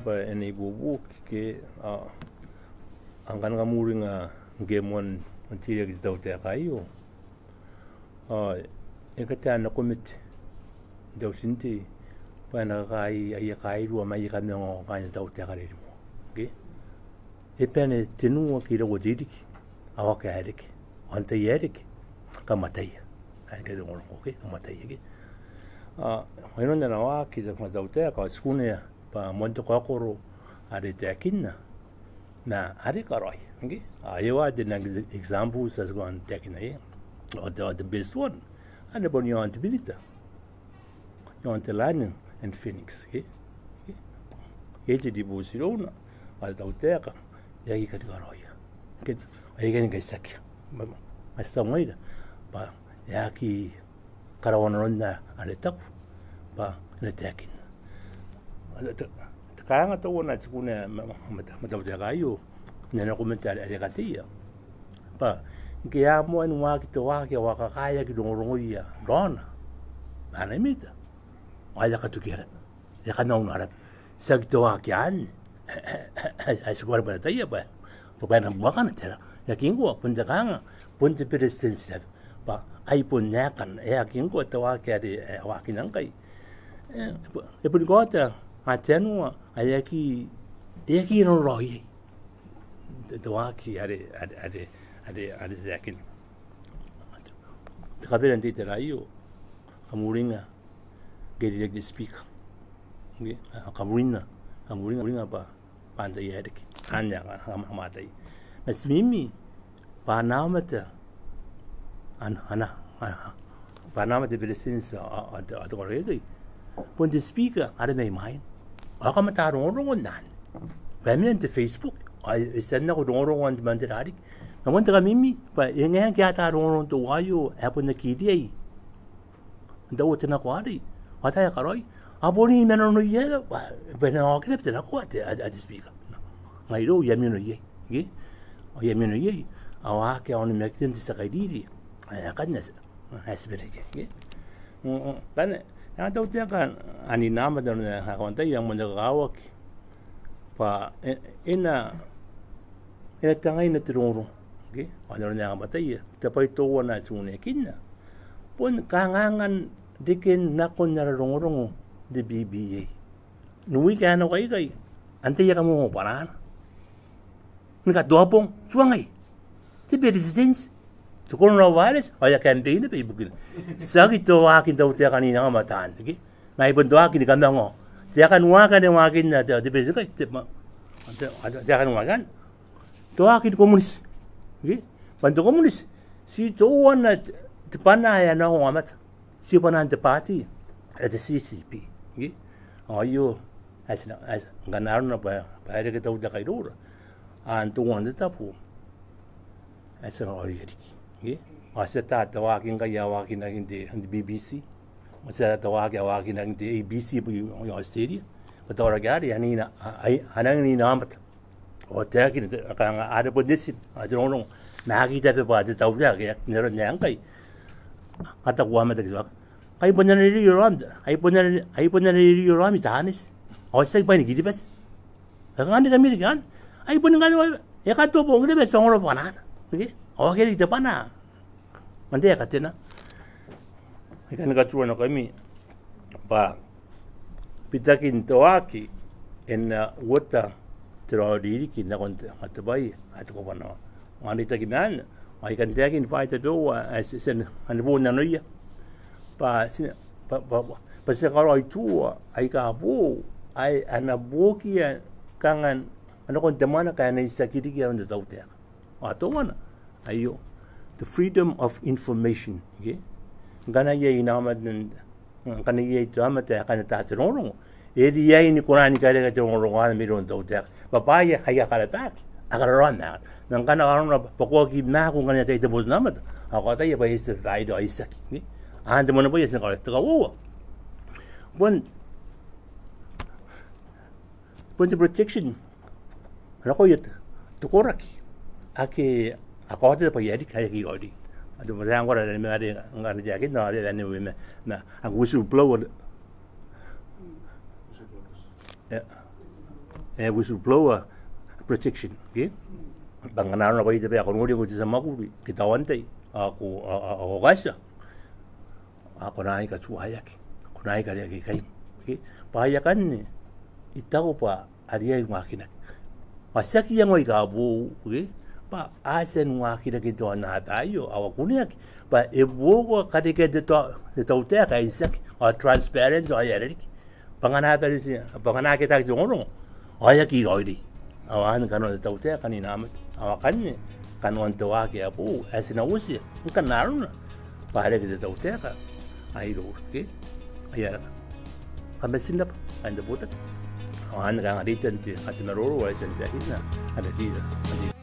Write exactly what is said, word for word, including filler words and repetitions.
Bwa e na ibuobuoki ke, a, ngkana kam uringa ngke e moan teirake te tautaeka aio, a, e kataia ana komete n te auti n tei bwa e na kakaai aia kairua ma aia kamangao kaain te tautaeka are rimoa. Ke? E bane tenua ke iraua te ririki ao akea ae reke. Ao n tai ae reke kam ataia ae reke te rongorongo, ke? Kam ataia, ke? A, inanon ana waaki te tautaeka ao ti kunea bwa moan te kaokoro are e taekinna ma are e karaoia, ke? A, e ua te nang examples ae ti kona n taekinna, e, ao te, ao te best one anne bon iaon te Minita, iaon te Line and Phoenix, ke? Ke? Iai te ribooti irouna ao te tautaeka e aki kani karaoia, ke? E aki kani kaitiakia. Ma, ma, ma ti taku ngaira bwa e aki karaoa nanona are e taku bwa e na taekinna. Te, te kanganga teuana ae ti kunea ma, ma, ma, ma te tautaeka aio n ana komete are, are e kateia bwa ngke e a moa ni waaki te waaki ao a kakaeaki rongorongoia raona ma ana Minita ao e a katukia raba, e a kamauna raba. Tiaki te waaki anne ae ti kona bwa n ataia bwa, bwa e na buakana, tera? E aki ngkoa, bon te kanganga, bon te Beretitenti raba bwa ai bon aekan, e aki ngkoa te waaki are e a waakina ngkai. E, e boni kaota a tenua ae e aki, e aki nanora iai te, te waaki are, are, are, are, are e taekinna. Te kabanea n te itera aio, kam uringa ngke e ririki te Speaker. Ngke, a, kam uringa, kam uringa, uringa bwa, bwa n tai ae reke. Anne a, a, a, a mwatai. Ma ti mimi bwa ana aomata, ana, ana, ana, bwa ana aomata te Beretitenti ao, ao, ao te, ao te Koronetai bon te Speaker are mai mwaina. Ao kam ata rongorongo n anne bwa e mena n te Facebook ao e tia n nako rongorongo n te, man te rariki. Ma bon te kamimi bwa e ngae ngke a ata rongorongo teuaio ae bon aki riai n taua te nako arei ao tao e karaoia. A boni mena nanoia bwa, bwa e na oki naba te nako ae te, ae, ae te Speaker. Ngai irou I a mena iai, ke? I a mena iai ao akea onimakinan te tia kairiri ae aekan ae ti, ae ti bane iai, ke? Mm, mm. Ngkanne, e a tautaeka ani naomata n aron ae a kaantaia, moan te kakawaki bwa e, e na, e na tangaina te rongorongo, ke? Ao n aron ae a kaantaia, te bwai teuana ae ti uneakinna bon kangangan reken nakon ara rongorongo n te BPA. N wiki ae nako aikai, antai ae kamoa bwanaana? Ni katoa bong, tuangai. Te Beretitenti, te coronavirus, ao e a campaign naba ibukina. Tiaki te waaki n tautaeka n inaomata anne, ke? Ma ai bon te waaki ni kamangao. Te aeka ni waaki anne e waakinna te, te Beretitenti, te, ma, te, te aeka ni waaki anne. Te waaki ni komuniti. Ke? Bwa n te komuniti, ti teuana te, te bwana ae a na ongo aomata. Ti bwanaan te party ae te CCP. Ke? Ao aio, ae ti na, ae ti, ngkana arona bwa, bwa e reke tautaeka iroura, a, n teuana te tabo ae ti na raoiroi riki. Ke? Ao ti ata te waaki ngkai a waakinaki n te, n te BBC. Ao ti ata te waaki a waakinaki n te ABC i, i Australia. Bwa te koraki arei, a na ina, a, a, a na ina aomata. Ao taekina te, kanga are bon netin, a, te rongorongo. Ma aki tabe bwa te tautaeka, n aron ae ngkai a taku aomata ke ti waaki. Kai bon ana rerio raom, ai bon ana, ai bon ana rerio raom i Taneti. Ao tiaki bwaai ni Kiribati. E kanga ni kamiriki anne. Ai bon ngkanne, e katoa bong naba, ti ongora bwanaana. Ke? Ao akea riki te bwana. Antai ae katena? I kan katua nakoimi bwa bitakin te waaki e na uota te raoiroi riki nakon te, te bwai ae te kobanoa. Ao n reitaki ma anne, ao I kan taekin bwaai tabeua ae ti, ti na, a na bon nanoia. Bwa ti na, bwa, bwa, bwa, bwa ti na karaoi tua aika boou ae a na buokia kanga nakon te mwaneka ae na itiaki riki aron te tautaeka. Ao teuana aio, the freedom of information, ke? Ngkana iai inaomata, ngkana iai te aomata ae kan ata te rongorongo, e riai ni kona ni karekea te rongorongo anne mairoun te tautaeka. Bwa bwaai aika a karabaki, a kararaoa ma ngkana arona bwa ko aki maaku ngkana e ataia te botannaomata, ao ko ataia bwa e eti te babaire ao e itiaki, ke? Anne te moan bwai ae ti na karaoia. Te kauoua, bon, bon te protection nakoia te, te koraki ake a kaota te bwai ae riki, ae aki raoiroi. Ao te moan ngkoa are, are, are, ngkana te aki, no, are, are, are, ma, ma, a whistleblower. E, e, whistleblower protection, ke? Bwa ngkana arona bwa I tabe ae ko noria ngkoe te tia mwakuri ke tao antai, ao ko, ao, ao, ao ko katia, ao ko na aki katuaeaki, ko na aki kareaki kaim, ke? Bwa aia kanne, I taku bwa a riai ni waakinaki. Ao tiaki iango aika boou, ke? Bwa a tia ni waakinaki n te aonnaba aio, ao a kuneaki bwa e buoka karekean te tau-, te tautaeka ae itiaki, ao transparent, ao e a riki. Bwa ngkana a bane ti, bwa ngkana a aki ataaki te rongorongo, ao e aki raoiroi. Ao anne kanoan te tautaeka n inamata. Ao akanne kanoan te waaki ae boou ae ti na uotia ngkana arona bwa e reke te tautaeka ae iroura, ke? Aia raka. Kam bati n rabwa, kaain te botaki. Ao anne kaanga reitan te, te maroro ae I tia n taekinna are riai, are